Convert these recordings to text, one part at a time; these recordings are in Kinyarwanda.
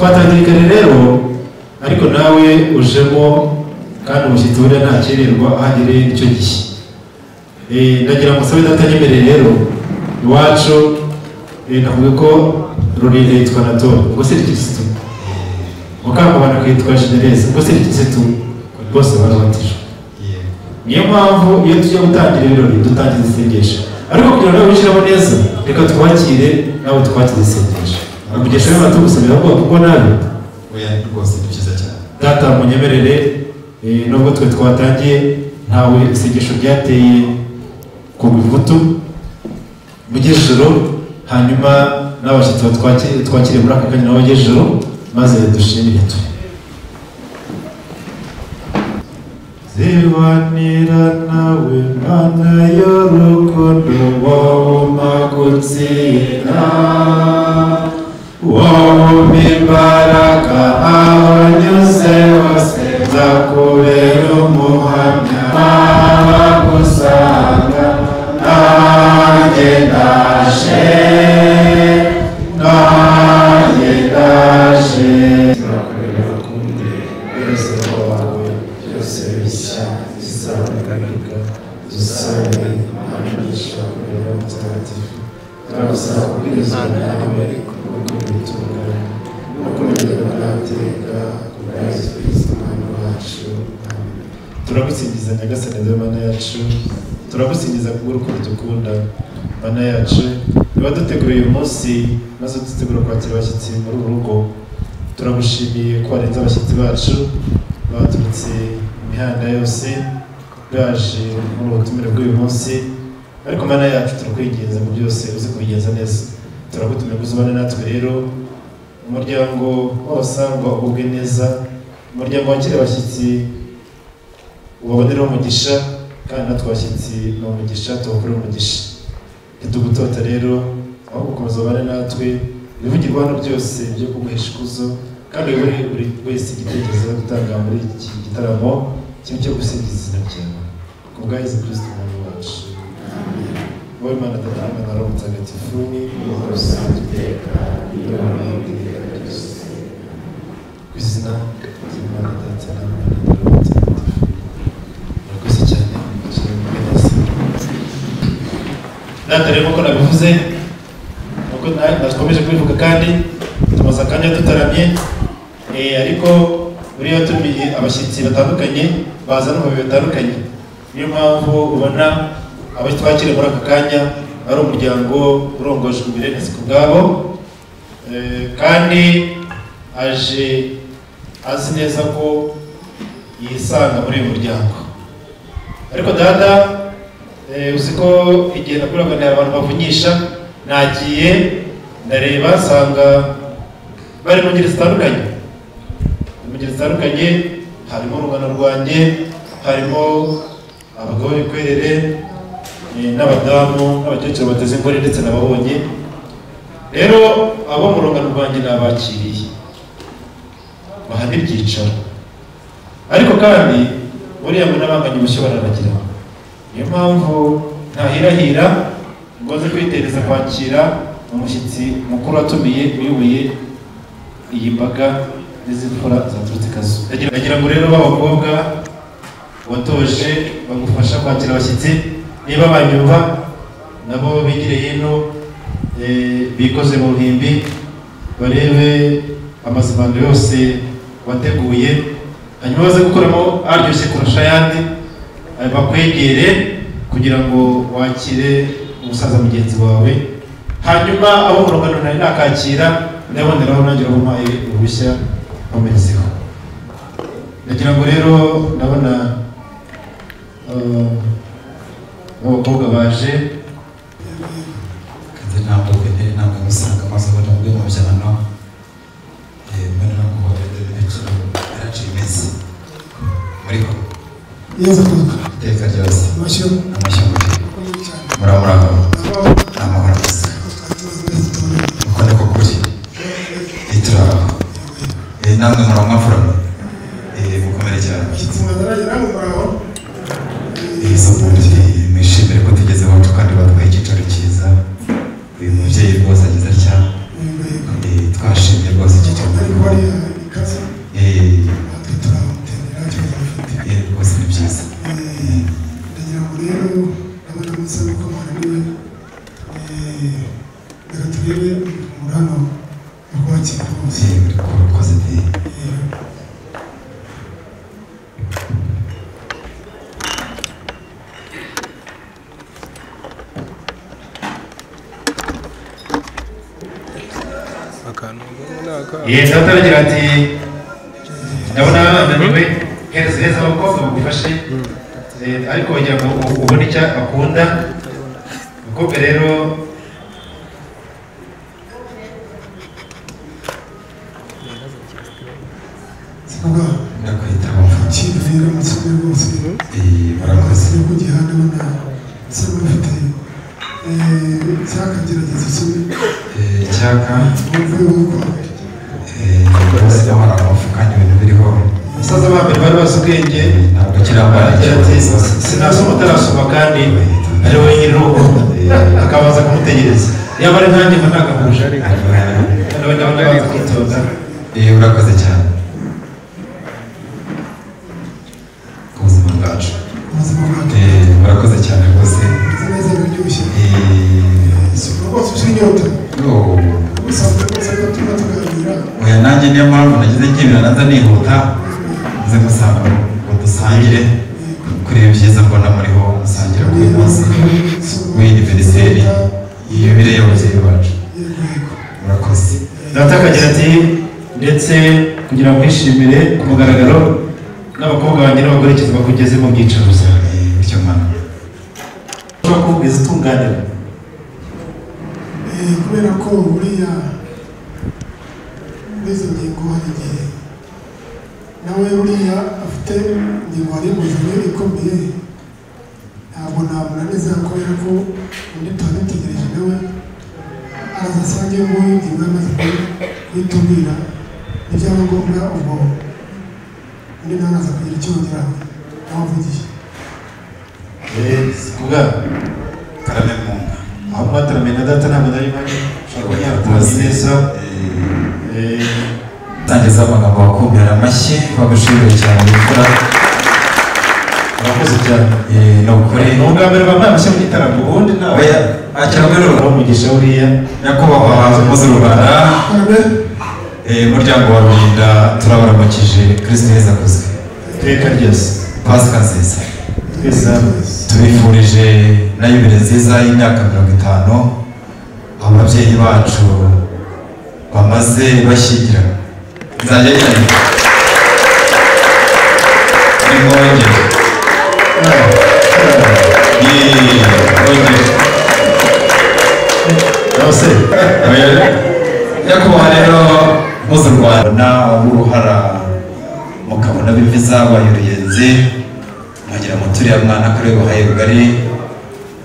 Twatangiye kare rero, ariko nawe ujemo kandi umushyitsi buriya ntakererwa ahagereye icyo gihe. Ndagira ngo nsabe data nyemerere rero iwacu, navuga ko Rurire yitwa Anatole, ubwo se Kirisitu, Mukamubano akitwa Genereze, ubwo se Kirisitu, bose barabatijwe. Niyo mpamvu iyo tugiye gutangira ibirori dutangiza isengesho, ariko kugira ngo wishyiramo neza reka twakire nawe twakire isengesho. Umugisha w'Imana tugusabira ngo kuko nawe oya rwose ni byiza cyane. Data munyemerere, nubwo twe twatangiye ntawe isengesho ryateye ku bivutu mugejero, hanyuma n'abashyitsi twakire muri aka kanya nabo bagejero, maze dushimire tu. Zibanira nawe Mana y'urukundo, wowe gutsinda, wowe imbaraga aho nyuze hose, nzakubera umuhamya abagusanga. Nanjye ndaje, nanjye ndaje. Turakureba kundi umunezero wawe byose bishya bizaboneka, dusabe imigisha kubera mutagatifu. Turagusaba kubwirizwa nawe kubwo bitunganye no kumenyerwa n'amateka kubwa Yesu Kristo Umwami wacu. Amen. Turagusingiza Nyagasani Mana yacu, turagusingiza kubw'urukundo dukunda Mana yacu. Niba duteguriye uyu munsi maze dutegura kwakira abashyitsi muri uru rugo, turagushimiye ko warenze abashyitsi bacu baturutse imihanda yose baje muri ubu butumire bw'uyu munsi. Ariko Mana yacu turakwinginze mu byose uzi kubigenza neza, turagutumira ngo uzubane natwe rero, umuryango w'abasangwa ugubwe neza, umuryango wakira abashyitsi ubabonereho umugisha, kandi natwe abashyitsi ni umugisha, tubakorere umugisha. Ntitugutota rero, aho gukomeza ubane natwe, ibivugirwa hano byose byo kuguhesha ikuzo, kandi uyobore buri wese igitekerezo gutanga muri iki gitaramo kimwe cyo gusingiza izina ryawe. Ku bwa Yesu Kristo Umwami wacu. Wowe Mana Data na Roho Mutagatifu, hose iteka n'iteka ryose. Ku izina ry'Imana Data na Roho Mutagatifu. Murakoze cyane, neza. Data rero nk'uko nabivuze, nk'uko nakomeje kubivuga kandi tumaze akanya dutaramye, ariko buriya tumiye abashyitsi batandukanye baza no mu bihe bitandukanye. Niyo mpamvu ubona abashyitsi bakiri muri aka kanya ari umuryango urongojwe imbere ku bwabo, kandi aje azi neza ko yisanga muri uyu muryango. Ariko data, uzi ko igihe nakuraga abantu bavunyisha, nagiye ndareba nsanga bari mu ngeri zitandukanye, mu ngeri zitandukanye harimo urungano rwanjye, harimo abagabo b'ibikwerere n'abadamu n'abakecuru bateze ingore ndetse n'ababonye. Rero abo mu rungano rwanjye nabakiriye baha n'ibyicaro, ariko kandi buriya ngo n'abanganye ubushyo baranagira. Niyo mpamvu ntahirahira ngo nze kwitereza kwakira umushyitsi mukuru watumiye uyoboye iyi mbaga n'izindi mfura zaturutse Kazu. Ndagira ngo rero b'abakobwa watoje bagufasha kwakira abashyitsi, niba banyumva nabo bigire hino, bikoze mu ruhimbi, barebe amazimano yose wateguye, hanyuma baze gukuramo aryoshye kurusha ayandi, bakwegere kugira ngo wakire umusaza mugenzi wawe. Hanyuma abo mu rungano nari nakakira ndaboneraho nanjye umpaye uruhushya nkomerezeho. Ndagira ngo rero ndabona abakobwa baje kandi ntabwo ntere ntabwo gusanga amaze ubona bwe mu byano, mbona no guhobera yaraciye iminsi muriho Yezu akuzwe. Iteka ryose. Amashyo. Amashyo muramuraho amahoro gusa, uko niko kuri ituraho. Namwe muramwafura mukomere cyane. Mwishimire ko tugeze iwacu kandi baduhaye icyicaro cyiza. Uyu mubyeyi rwose ageze atya, twashimye rwose icyicaro. Turebe hano ukwakira rwose. Urakoze. Data aragira ati ndabona ananiwe, hereza abakobwa bagufashe, ariko wagira ngo ubone icyo akunda. Umukobwa rero ndakwitaba ikintu rero musome rwose. Murakoze. Ku gihanda ubona usa n'ufite cyakagerageza usome icyaka wumve yuko rwose ndabona amafu kandi ibintu biriho. Abasaza ba mbere bari bazi ubwenge, ntabwo kirambara. Aragira ati sinasoma utarasoma, kandi ari we nyir'urugo akabanza kumutegereza. Yaba ari nkanjye mba nagahuje, nawe ndabona abanza kwitonda. Urakoze cyane ku buzima bwacu. Ubuzima bwacu. Murakoze cyane rwose. Neza biraryoshye. Rwose ushira inyota. Ubusanzwe rwose ko tuba tuganira. Oya, nanjye niyo mpamvu nagize nkibira naza nihuta nze gusanga ngo dusangire kuri ibi byiza mbona muriho musangira buri munsi w'iniveriseri yubile y'ababyeyi bacu. Murakoze. Data akagira ati ndetse kugira ngo nkwishimire ku mugaragaro n'abakobwa banjye n'abagore bakugeze mu byicaro byawe. Bityo mwana ushobora kubwiza utunganira. Kubera ko buriya muri izo ngingo hari igihe nawe buriya afite ingingo hari inguzanyo ikomeye, ntabwo namunaniza kubera ko undi tuba dutegereje nawe araza asange nguyu ingingo yamaze kuyitubwira, nibyaba ngombwa ubwo undi nawe araza kugira icyo yongeraho nawe avugiye. Kubwa karame munga aho mwataramiye na data ntabwo nari mpari, ushobora kuba yaratanye neza. Tangiza amagambo bakumvira amashyi bagushimire cyane gukora. Urakoze cyane. Ni ukuri. Ni ubwa mbere bambaye amashyi mu gitaramo, ubundi ntawe akira muri uru umugisha buriya. Nyakubahwa muzi Rubanda, umuryango wa Rurinda turabaramukije. Kristo Yesu akuzwe iteka ryose. Pasika nziza. Twese tubifurije na yubile nziza y'imyaka 50 ababyeyi bacu bamaze bashyingiranywe. Nzajya nyine nimwongere mwongere. Nyakubahwa rero muzi Rwanda uruhara mukabona bimvi zabaye uruyenzi, mwagira ngo turiya mwana kuri buhaye rugari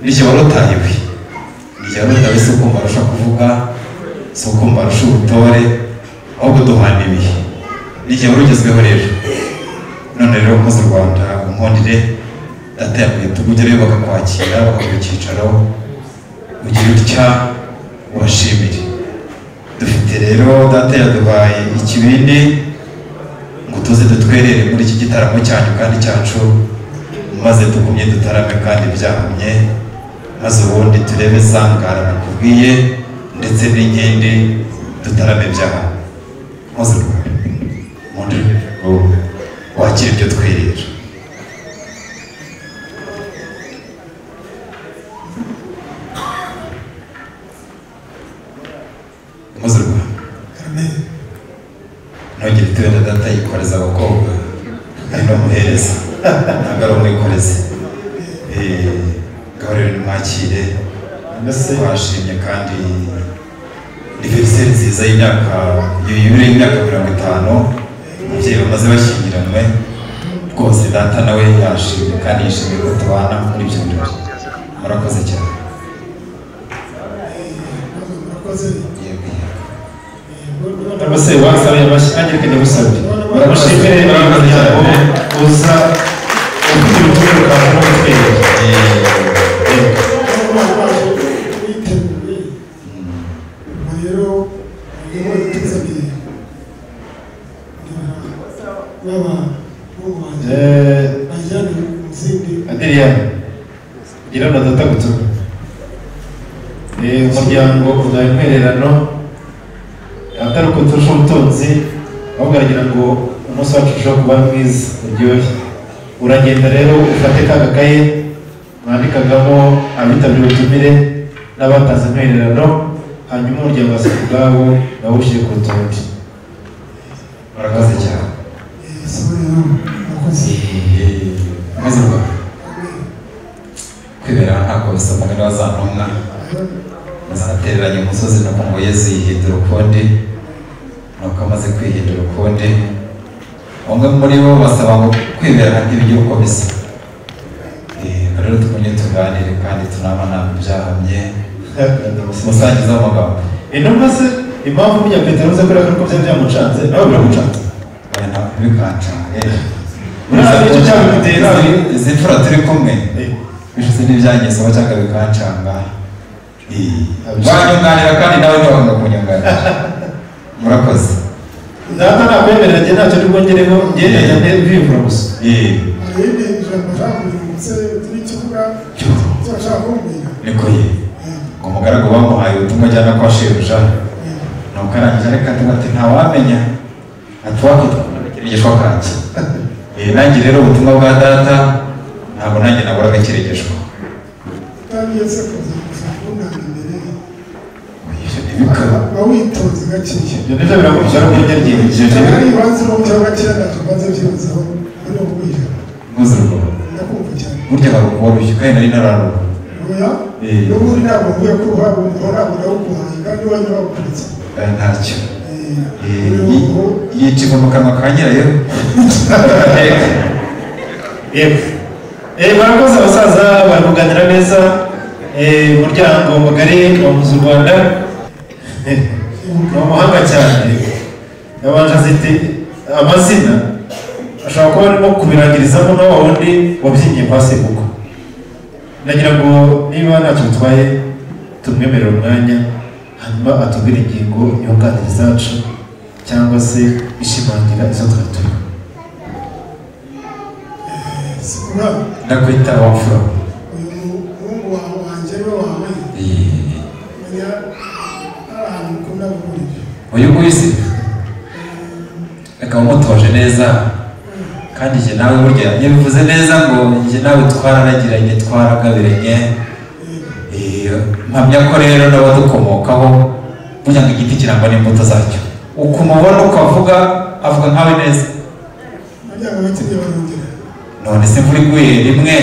nijye wari utahiwe, nijye wari utahiwe. Si ukumva arusha kuvuga, si ukumva arusha ubutore, ahubwo duhana ibihe. Nijye wari ugezweho rero. None rero muzi Rwanda unkundire data yakwiye tugugereyo bakakwakira bakaguha icyicaro ugira utya ubashimire. Dufite rero data yaduhaye ikibindi ngo tuze dutwerere muri iki gitaramo cyanyu kandi cyacu, maze tugumye dutarame kandi byahamye, maze ubundi turebe zangara nakubwiye ndetse n'inkindi dutarame byahamye. Maze ubundi wakira ibyo twerera. Maze ntugire ituwenda data yikoreza abakobwa ari n'umuhereza, ntabwo ari umwikorezi. Ngaho rero nimwakire, twashimye kandi ni veriseri nziza y'imyaka yubile y'imyaka 50 ababyeyi bamaze bashyingiranywe. Rwose data nawe yashimye kandi yishimiye ko tubana muri ibyo birori. Murakoze cyane. Murakoze. Abase wasabe amashyi nanjye reka ndagusabye baramushimire umuryango uza ufite ubutumwa ukaza no gutwerera. Biteguye ubwo rero niba tuzaniye b'abahungu banjye bajyane mu zindi. Adelia gira na data gutuma. Umuryango uduhaye intwererano atari uko turusha ubutunzi, ahubwo aragira ngo umunsi wacu urusheho kuba mwiza uryoshye. Uragenda rero ufate ka gakaye mwandikagamo abitabiriye ubutumire n'abatanze intwererano, hanyuma umuryango wa ubwabo nawushyire ku rutonde. Murakoze cyane. Maze kwibera ntako bisa umugani wa za ntumwa zanatereranye umusozi, nuko ngo Yesu yihindura ukundi, nuko amaze kwihindura ukundi bamwe muri bo basaba ngo kwibera ntibigira uko bisa. Rero tukunye tuganire kandi tunamana byahamye musangiza amagambo. Intumwa se impamvu burya Petero uze kubera ko byari byamucanze nawe biramucanze? Oya ntabwo bikancange. Urazi icyo cyabimutera? Izi mfura turi kumwe bishize n'ibyangezeho cyangwa bikancanga. Wanyunganira kandi nawe ntiwanga kunyunganira. Murakoze. Data nakwemerera njye ntacyo ndi bwongereho, njye ndajya mbivura gusa. Hari ijambo nshaka n'ikivuga cyo nshaka kumbwira. Niko ye ngo umugaragu bamuhaye ubutumwa ajyana kwa shebuja, nuko arangije ariko ati ntawamenya ati wakitwa agakirigishwa kanjye. Nanjye rero ubutumwa bwa data ntabwo nanjye nabura agakirigishwa. Utangiye se kuza gushaka kunanga imbere witonze gakeya. Ibyo nibyo birakubwira ko ujya ryinshi. Ari ibanze n'uburyo gakeya ntacyo mbanze byibuzeho ari ukubwira. Muzurwa. Ndakumva cyane. Burya hari ukubarushya kandi nari nararuha. Oya. N'ubundi ntabwo mvuye ko uruhare ntabwo nawuguhaye kandi iwanyu bagukuritse. Ntacyo. Yicirwa mu kanwa ka nyirayo. Yego. Murakoze abasaza bari kuganira neza. Umuryango mugari wa Muzi Rwanda ni umuhanga cyane. Yabanje aziti amazina ashobora kuba arimo kubirangirizamo na wa wundi wabyinnye kwa Sebuko. Nagira ngo niba ntacyo bitwaye tumwemerere umwanya hanyuma atubwire ingingo yunganira izacu cyangwa se ishimangira izo twari turiho. Ndakwita wa mfura. Uyu muhungu wanjye ariwe wawe menya ahantu ukunda guhurira. Uyu nguyu se akaba umutoje neza kandi njye nawe burya yabivuze neza ngo njye nawe twararagiranye twaragabiranye. Mpamya ko rero n'abadukomokaho burya ngo igiti kirangwa n'imbuto zacyo. Uko umubona ukavuga avuga nkawe neza. None se imvura iguye rimwe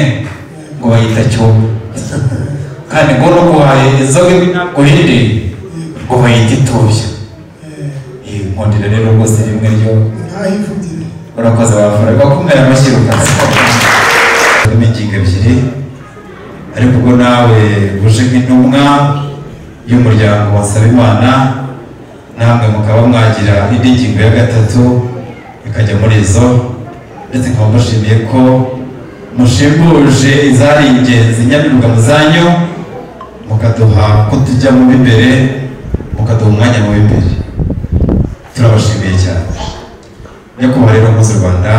ngo bayita cyobo, kandi ngo nuguhaye inzoga indi ngo bayita itubya. Nkundira rero rwose rimwe ryo urakoze wafura bakumera amashyi ukaza. Harimo ingingo ebyiri ariko ubwo nawe uje nk'intumwa y'umuryango wa Nsabimana, namwe mukaba mwagira indi ngingo ya gatatu ikajya muri izo, ndetse nkaba mbashimiye ko mushimbuje izari ingenzi nyamibuga muzanyu mukaduha ko tujya mu b'imbere, mukaduha umwanya mu b'imbere. Turabashimiye cyane. Nyakubahwa rero Muzi Rwanda,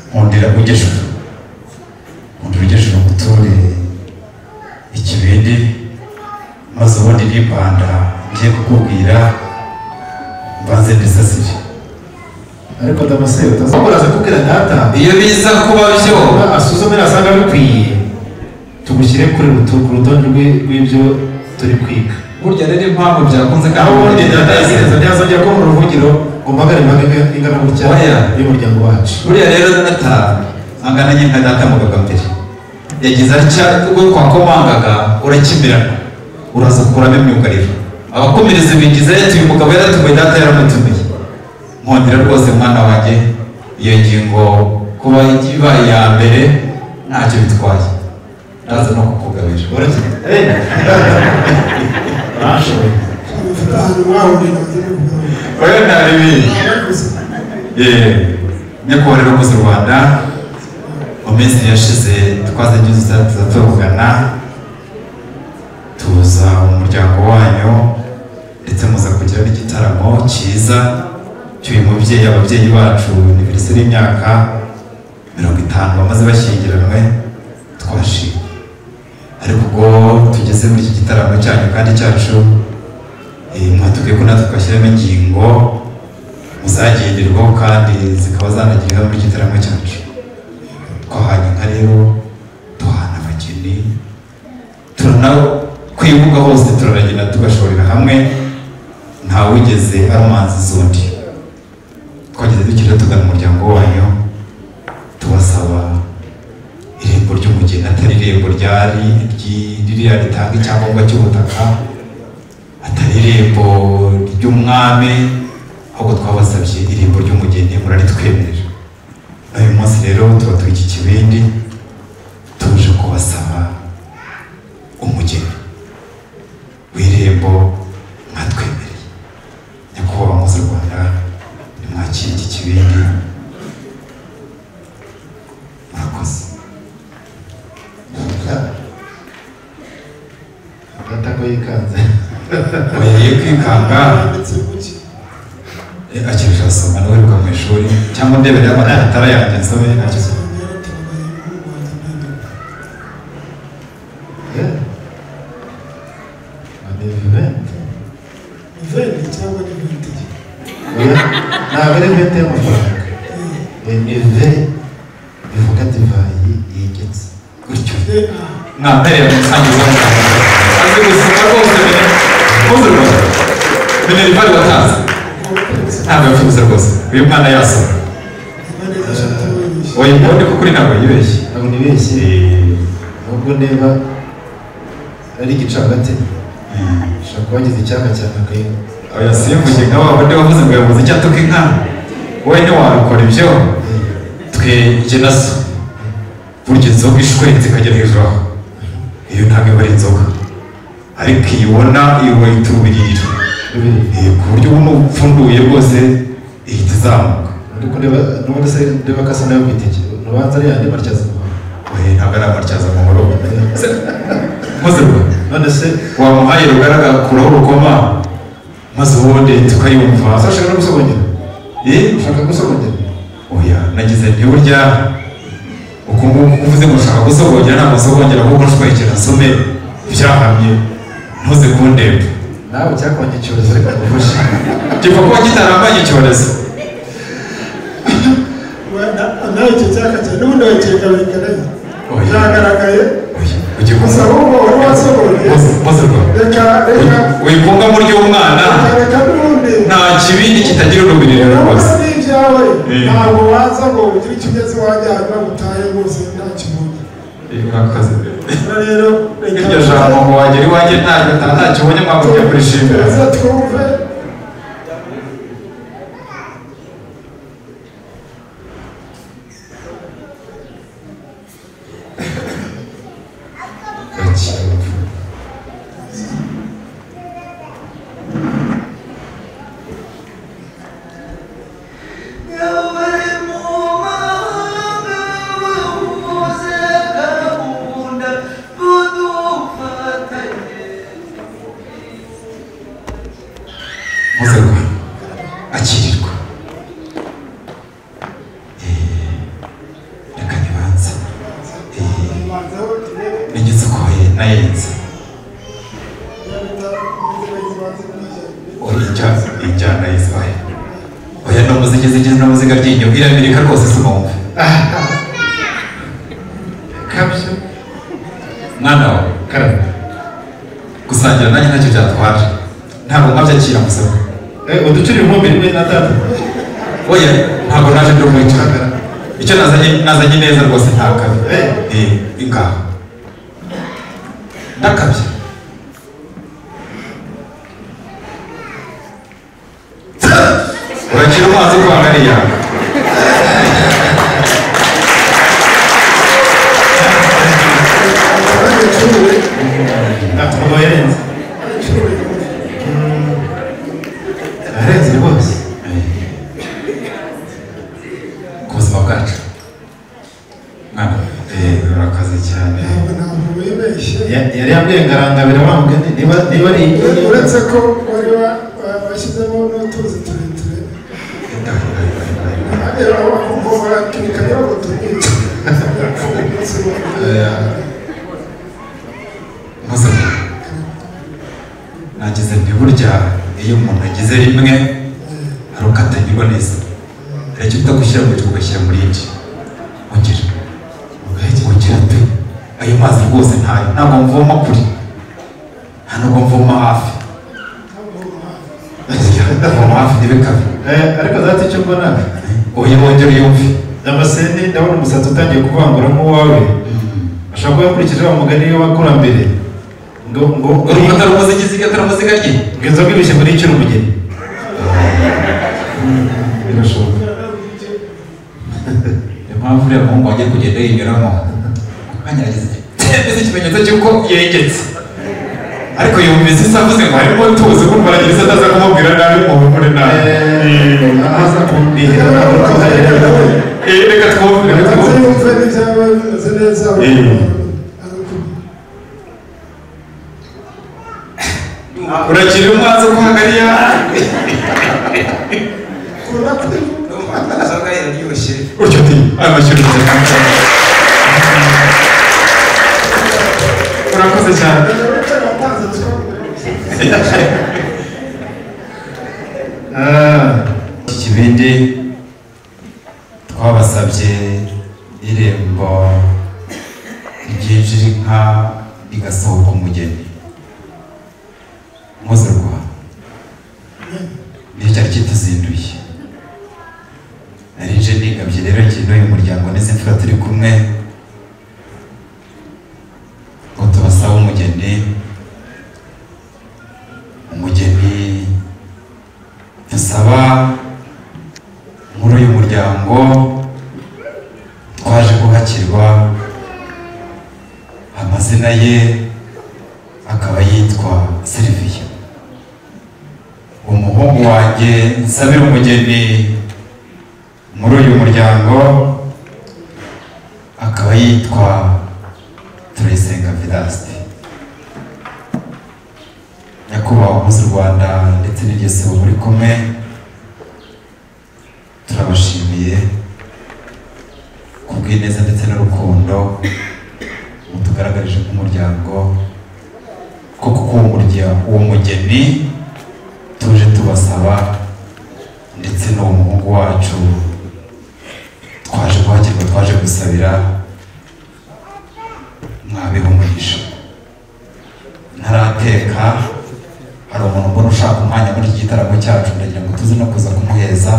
nkundira ujyejuru, nkundira ujyejuru nguture ikibindi, maze ubundi nipanda ngiye kukubwira mbanze ndisasire. Ariko Damascene utazakora kubwira data iyo biza kuba byo asuzume nasanga bikwiye tugushyire kuri rutonde rw'ibyo turi kwiga. Burya rero impamvu byakunze kandi ubundi data yasinze ntiyazongera ko mu ruvugiro ngo mpagare imbaga ingana gutya y'umuryango wacu. Buriya rero data angana nka data mugaga mbere yagize atya ubwo twakomangaga urakimirana uraza ukuramo imyugariro abakomereza bingiza yatuye umugabo yaratumiye data yaramutumiye. Nkundira rwose mwana wanjye iyo ngingo kuba ibaye iya mbere ntacyo bitwaye, ndaza no kukugabira. Oya ntabibi. Nyakubahwa rero Muzi Rwanda, mu minsi yashize twaze tuza tuvugana tuza mu muryango wanyu ndetse muza kugira n'igitaramo cyiza cy'uyu mubyeyi. Ababyeyi bacu aniveriseri y'imyaka 50 bamaze bashyingiranwe, twashimye. Ariko ubwo tugeze muri iki gitaramo cyanyu kandi cyacu, mwatubwiye ko natwe twashyiramo ingingo muzagenderwaho kandi zikaba zanagira muri iki gitaramo cyacu. Twahanye inka rero, duhana abageni, kwibuka hose turaragenda tugashorera hamwe, ntawigeze aromanza izundi. Twageze dukira tugana umuryango wanyu tubasaba irembo ry'umugeni, atari irembo ryari ririya ritanga icyangombwa cy'ubutaka, atari irembo ry'umwami, ahubwo twabasabye irembo ry'umugeni muraritwemerera. Uyu munsi rero tuba turi iki kibindi tuje kubasaba umugeni w'irembo mwatwemereye. Nyakubahwa Muzi Rwanda, nimwakire iki kibindi, murakoze. Data ko yikanze. Oya, ye kwikanga akiri asoma nawe wiruka mu ishuri cyangwa ndebere amatara yanjye nsome ntacyo. Ntabwo ari vente y'amafaranga, ni ve bivuga divayi yegetse gutyo. Mwambereye umusangiza azi gusoma rwose. Muzi Rwanda minerivare watanze ntabwo yapfuza rwose, uyu mwana yasoma. Oya, ubundi kuko uri ntabwo yibeshye. Ntabwo nibeshye, ahubwo niba ari igicagate ushobora kuba wagize icyaka cyane akayinywa. Oya, simvuge nka wa wundi wavuze ngo yabuze icyo atuka inka, wowe ntiwabikora ibyo. Twe njye na so burya inzoga ishwetse ikagera hejuru aho, iyo ntabwo iba ari inzoga, ariko iyo ubona iyo bayita urubiriro, ku buryo ubona upfunduye rwose ihita izamuka. N'ubundi se ndeba ko asa nayo ku itike, ubanza ari yandi matyazamuhoro. Oya, ntabwo ari amatyazamuhoro. Muzi Rwanda, none se wamuhaye rugara agakuraho urukoma maze ubundi tukayumva. Ushaka no gusogongera? Ushaka gusogongera? Oya, nagize nti burya uku nguku uvuze ngo ushaka gusogongera, ntabwo nsogongera, ahubwo nshwekera nsome byahamye, ntuze kundeba. Nawe cyakonye icyorezo, reka ngufashe. Gipfa kuba kitarambanye icyorezo. Nawe icyo cyaka cyane n'ubundi wakeka binganaye byagaragaye. Gusa ahubwo wari wasogongeye. Muzi Rwanda, Reka reka wikunga muri ry'umwana, reka n'ubundi nta kibindi kitagira urubiriro rwose. Ni ibyawe, ntabwo waza ngo ugire icyo ugeze iwanjye hanyuma utahe rwose nta kibonye. Murakoze. Rero reka Iryo jambo ngo wagera iwanjye ntacyo ubonye, mwakujya kurishimira. Tuze twumve. Muzi Rwanda, akirirwa. Reka nibanze nigeze ko nayenze. Oya, injyana yise oya oya, ni umuziki zigeze n'umuziga ryinyo iramirika rwose, si wumve Kabyo. Mwana wawe Karame. Gusangira nanjye ntacyo byatwara, ntabwo nkabyakira musaba. Uducira inkumbi rimwe na data. Oya, ntabwo naje ndi umwica, icyo nazanye nazanye neza rwose, nta kabi. Ingaho ndakabye. Urakira umwanzi kwanga ariyaga. Ntabwo yarenze. Yarenze rwose. Ku buzima bwacu mwana, urakoze cyane. Ntabwo wibeshye. Yari yambwiye ngarangabira wa mugani niba ari uretse ko wari washyizemo n'utuzi tureture Nagize nti burya iyo umuntu agize rimwe hari uko atanyurwa neza, hari icyo bita gushyira mu gihe ugashyira muri iki ongera ongera pe, ayo mazi rwose ntayo, ntabwo mvoma kure, nta nubwo mvoma hafi, mvoma hafi ntibikabe. Ariko data icyo mbona oya wongera uyumve. Damascene ndabona umusatsi utangiye kuvangura nk'uwawe, ashobora kuba yakurikije wa mugani w'abakurambere ngo ngo atari umuzigizi, atari umuziga rye, ngo inzoga ibishye ngo nicure umugeni. Birashoboka. Impamvu uriya muhungu wagiye kugenda yinyuramo akanya yagize ati ikimenyetso cy'uko yegetse, ariko yumvise isa avuze ngo harimo tuzi kumva aragira isa ataza kumubwira nabi muhumure nabi aza kumbwira. Reka twumve, reka twumve. Yumve n'ibyaba bimeze neza. Urakira umwanzi uko hagariya utyo uti amashyura. Urakoze cyane. Iki kibindi twabasabye irembo ryinjira inka rigasohoka umugeni Muzurwa, nicyo cyari kituzinduye. Nari nje nigabye rero njye n'uyu muryango n'izi mfura turi kumwe ngo tubasabe umugeni. Umugeni dusaba muri uyu muryango twaje guhakirwa, amazina ye akaba yitwa Sylvia. Umuhungu wanjye nsabira umugeni muri uyu muryango akaba yitwa Turayisenga Vedaste. Nyakubahwa Muzi Rwanda ndetse n'iryo sibo muri kumwe, turabashimiye kubw'ineza ndetse n'urukundo mutugaragarije nk'umuryango, kuko uwo mugeni tuje tubasaba ndetse n'uwo muhungu wacu twaje guhakirwa, twaje gusabira, mwabeho umugisha. Ntarateka, hari umuntu mbona ushaka umwanya muri iki gitaramo cyacu, ndagira ngo tuze no kuza kumuheza.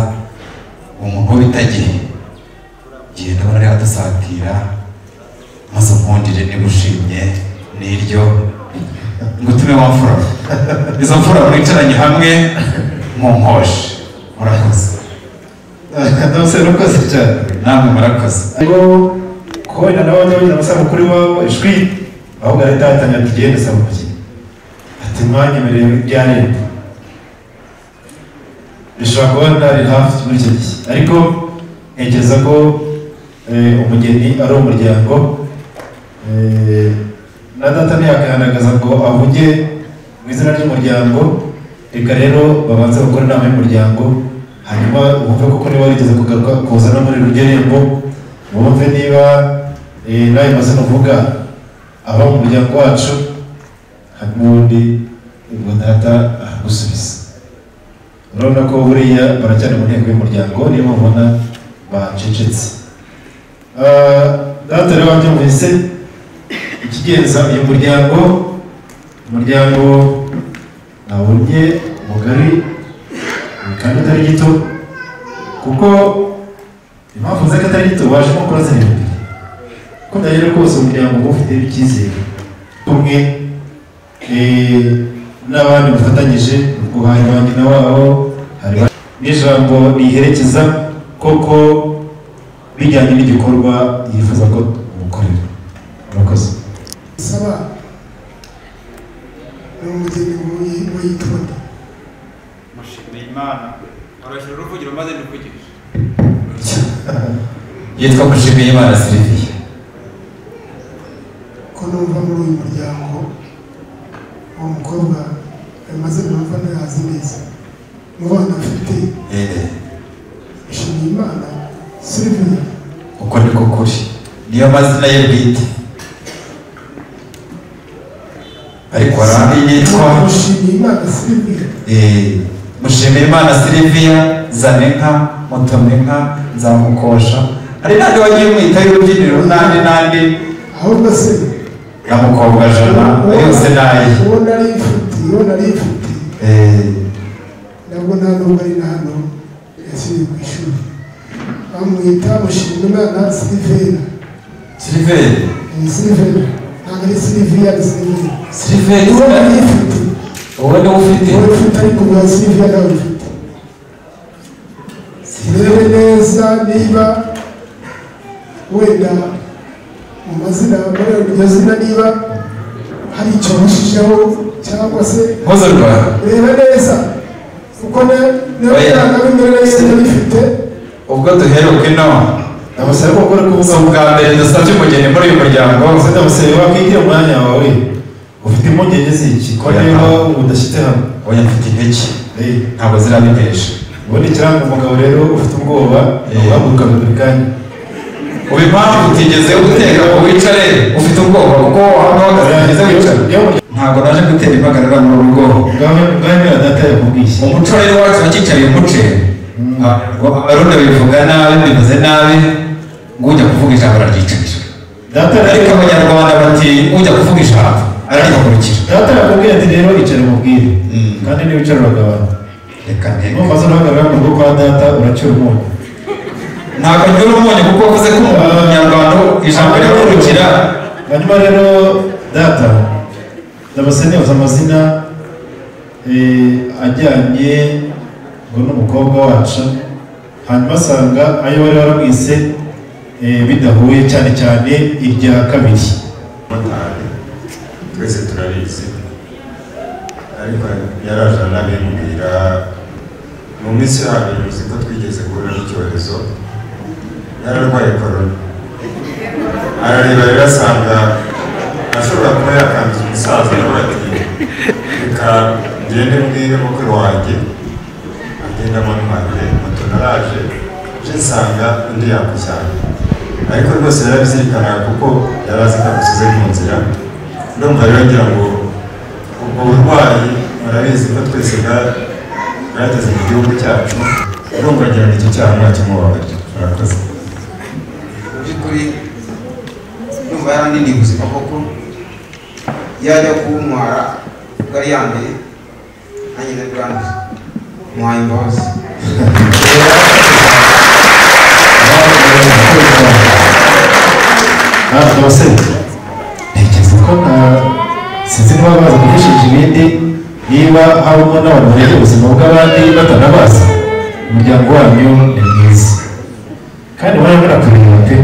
Uwo muntu w'ibitagihe gihe ndabona ari adusatira, maze unkundire niba ushimye n'iryo ngutume wa mfura, izo mfura mwicaranye hamwe mu nkoshe. Murakoze. Ndabose urakoze cyane. Namwe murakoze. Ngo ko wenda nawe wajya wenda amasabukuru iwabo ishwi, ahubwo aratatanya ati genda saba umugeni, ati mwanyemereye ibya leta. Bishobora kuba ntari hafi muri icyo gihe, ariko ntekereza ko umugeni ari umuryango. Na data ntiyakihandagaza ngo avuge mu izina ry'umuryango. Reka rero babanze gukora inama y'umuryango, hanyuma bumve koko niba warigeze kugaruka kuza no muri Rugerembo, bumve niba n'ayo mazina uvuga aba mu muryango wacu, hanyuma ubundi ubwo data aragusubiza. Urabona ko buriya baracyari mu nteko y'umuryango, niyo mpamvu ubona bacecetse. Data rero wabyumvise ikigenza uyu muryango, umuryango nabonye mugari kandi atari gito, kuko impamvu nzi ko atari gito wajemo kurazana ibintu bibiri. Uko byagera kose umuryango uba ufite icyizere umwe n'abandi bafatanyije, ubwo hari ba nyina wabo, hari n'ijambo riherekeza koko bijyanye n'igikorwa yifuza ko umukorera. Murakoze. Saba ni umugeni ngo yitonde. Mushimiye Imana arashyira uruvugiro maze nduvugishe. Yitwa Mushimiye Imana Sylvia. Ko numva muri uyu muryango uwo mukobwa amaze numva ntazi neza mu bana afite Mushimiye Imana Sylvia. Uko niko kuri, niyo mazina ye bwite. Ariko hari yitwa Mushimiyimana Silvia. Mushimiyimana Silvia, Zanenka, Mutomenka, Nzamukosha. Hari n'andi wagiye umwita y'urubyiniro n'andi n'andi. Ahubwo se na mukobwa jana yose naye. Uwo nari mfite. Nabwo nta nubwo ari na hano yasubiye ku ishuri. Bamwita Mushimiyimana Silvia. Silvia. Silvia. Ntabwo ari Silvia, ni Silvia. Silvia uwo nari mfite. Uwo niwe ufite. Uwo ufite ariko uwa Silvia nawe ufite. Urebe neza niba wenda mu mazina muri iryo zina niba hari icyo washijeho cyangwa se urebe neza kuko niba bifite. Ubwo duheruka ino ndamusaba ko ukora kuvuga ubwa mbere dusabye umugeni muri uyu muryango. Ndamusaba wakwigira umwanya wawe ufite impungenge z'iki ko niba udashyitse hano. Oya mfite intege ntabwo zirabitesha. Ubundi kiranga umugabo rero ufite ubwoba uhaguruka buri kanya. Ubu impamvu utigeze uteka ngo wicare ufite ubwoba kuko hano uhagaze wicara. Ntabwo naje gutera impagarara mu rugo. Ngaho data yakubwiye. Umuco rero wacu wakicariye umuce. Abarundi bivuga nabi bivuze nabi ngo ujya kuvuga ijambo araryicarira. Ariko abanyarwanda bati ujya kuvuga ijambo ararihagurukira. Data yakubwiye ati rero icara umubwire kandi niba wicara uragabana. Reka nteke. Numaze uhagarara mu rugo kwa data uracyura umunyu. Ntabwo ncyura umunyu kuko wavuze ko umunyarwanda ijambo rihagurukira. Hanyuma rero data ndabasaba nibaza amazina ajyanye ngo n'umukobwa wacu, hanyuma asanga ayo wari waramwise bidahuye cyane cyane irya kabiri. Twese turabizi ariko yaraje anabimbwira mu minsi yabiri uzi ko twigeze guhura n'icyorezo yararwaye korona arareba rero asanga ashobora kuba yakanduza umusaza aravuga ati reka ngende mbwire mukuru wanjye agenda amutware moto naraje nje nsanga undi yakujyana ariko rwose yarabizirikanaga kuko yari azi ko agusize mu nzira. Ndumva rero ngira ngo ubwo burwayi murabizi ko twese bwageze mu gihugu cyacu, ndumva ngira ngo icyo cyaha mwakimubabarira. Murakoze. Mu by'ukuri ndumva yarandindiye ubuzima koko, yajya kuntwara ubwo ari iya mbere nanjye nari bwanduze muhaye imbabazi. Ntekereza ko sinzi niba bazi gukoresheje ibindi, niba harimo n'abantu bareba ubuzima bw'abandi batanabazi. Umuryango wanyu ni mwiza kandi murabona kureba pe,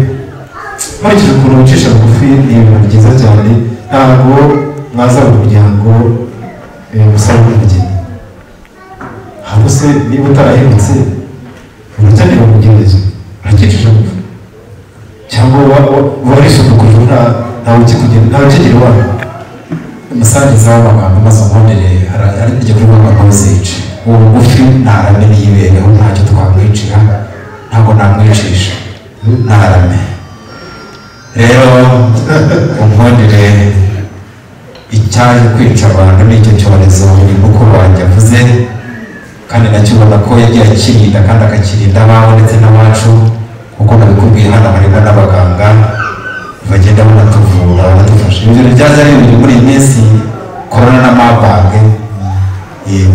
nkurikije ukuntu wicisha bugufi ni ibintu byiza cyane. Ntabwo mwazaba umuryango usaba umugeni, ahubwo se niba utarahindutse urukenera umugenzo urakicisha bugufi cyangwa warisukuje ntawe ukikugenda ntawe ukigira iwawe. Umusangiza w'amagambo maze unkundire hari iryo kuvuga ngo ntuzice uwo bugufi ntarame niyibereho ntacyo twamwicira ntabwo namwicisha ntarame. Rero unkundire icyaje kwica abantu n'icyo cyorezo ni mukuru wanjye avuze kandi nacyo ubona ko yagiye akirinda kandi akakirinda abawe ndetse n'abacu kuko nabikubwiye hano harimo n'abaganga bagenda banatuvura banadufasha. Ibyo byaje ari ibintu muri iyi minsi korona na Marburg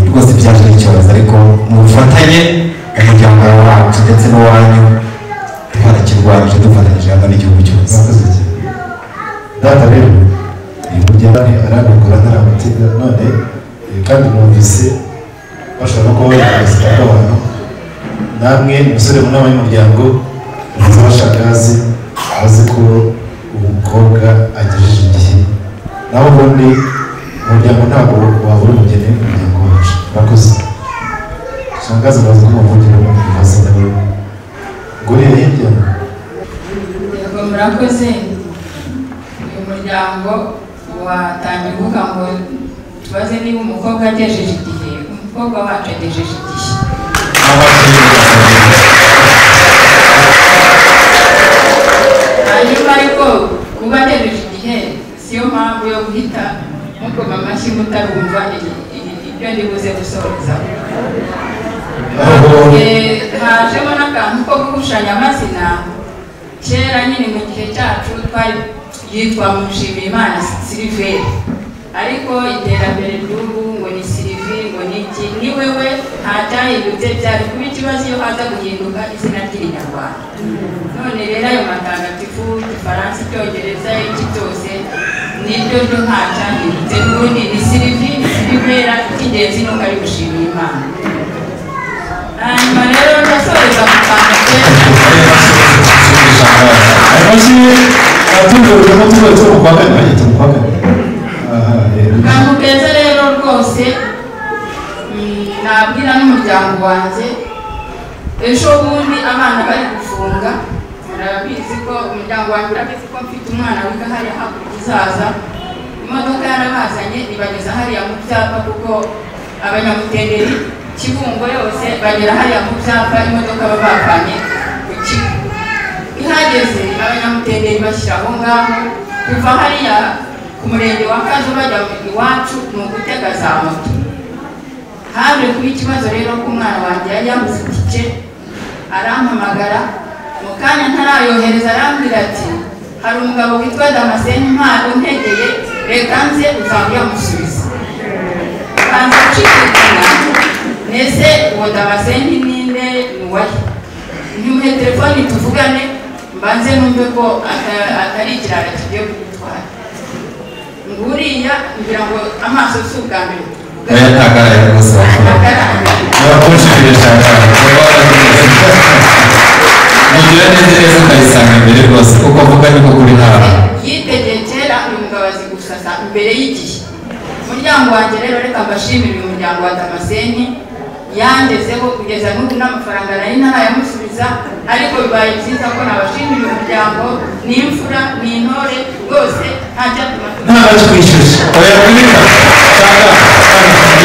rwose byaje ari icyorezo, ariko mu bufatanye umuryango wacu ndetse n'uwanyu twarakirwanyije dufatanyije hamwe n'igihugu cyose. Data rero uyu muryango arabikora ntaramutega none kandi mwumvise bashobora no kuba bayibaza abantu namwe umusore mu nama y'umuryango muzi abashagazi azi ko umukobwa agejeje igihe, naho ubundi umuryango ntabwo wabura umugeni umuryango wacu. Murakoze. Shangazi bazi ko umuvugira umuvuzi nawe nguriye hirya. Yego murakoze. Uyu muryango watangiye uvuga ngo tubaze niba umukobwa agejeje igihe, umukobwa wacu agejeje igihe. Hanyuma ariko kuba agejeje igihe siyo mpamvu yo guhita Ntimukome amashyi mutarumva ibyo ndibuze gusoza. Hajemo n'akantu ko guhushanya amazina. Kera nyine mu gihe cyacu twari yitwa Mushimiyimana Siliveri, ariko iterambere ry'ubu ngo ni Silivi ngo ni iki, ni wewe nta cyahindutse. Byari kuba ikibazo iyo haza guhinduka izina ry'Irinyarwanda. None rero ayo matagatifu, Igifaransa, Icyongereza, iki byose nibyo byo nta cyahindutse, n'ubundi ni Silivi ni Silivera. Icy'ingenzi ni uko ari gushimira Imana. Hanyuma rero ndasoreza mu kantu keza. Akantu keza rero rwose nabwira n'umuryango wanjye. Ejo bundi abana bari gufunga, murabizi ko umuryango wanjye urabizi ko mfite umwana wiga hariya hakurya izaza. Imodoka yarabazanye ibageza hariya mu byapa, kuko abanyamutenderi Kibungo yose bagera hariya mu byapa, imodoka baba bavanye ku kigo. Ihageze abanyamutenderi bashyira aho ngaho, kuva hariya ku murenge wa Kazo bajya iwacu ni ugutega za moto. Haje kuba ikibazo rero ko umwana wanjye yari yabuze itike, arampamagara mu kanya ntarayohereza, arambwira ati hari umugabo witwa Damascene Ntwari untegeye, reka nze uzaba uyamusubiza. Banza gushidikanya, nese uwo Damascene ninde, ni uwahe? Ntimuhe telefoni tuvugane, mbanze numve ko atari ikirara kigiye kugutwara. Nguriya ngira ngo amaso si ubwa mbere. Oya ntagaraye rwose, mugira neza neza ukayisanga imbere rwose, kuko avuga niko kuri ntaho. Yitegeye kera uyu mugabo azi gusasa imbere y'igihe. Umuryango wanjye rero reka mbashimire uyu muryango wa Damascene yangezeho kugeza n'ubu n'amafaranga nari ntarayamusubiza, ariko bibaye byiza ko nabashimira uyu muryango. Ni imfura, ni intore rwose, nta cyatuma ntabakwishyuza. Oya kubika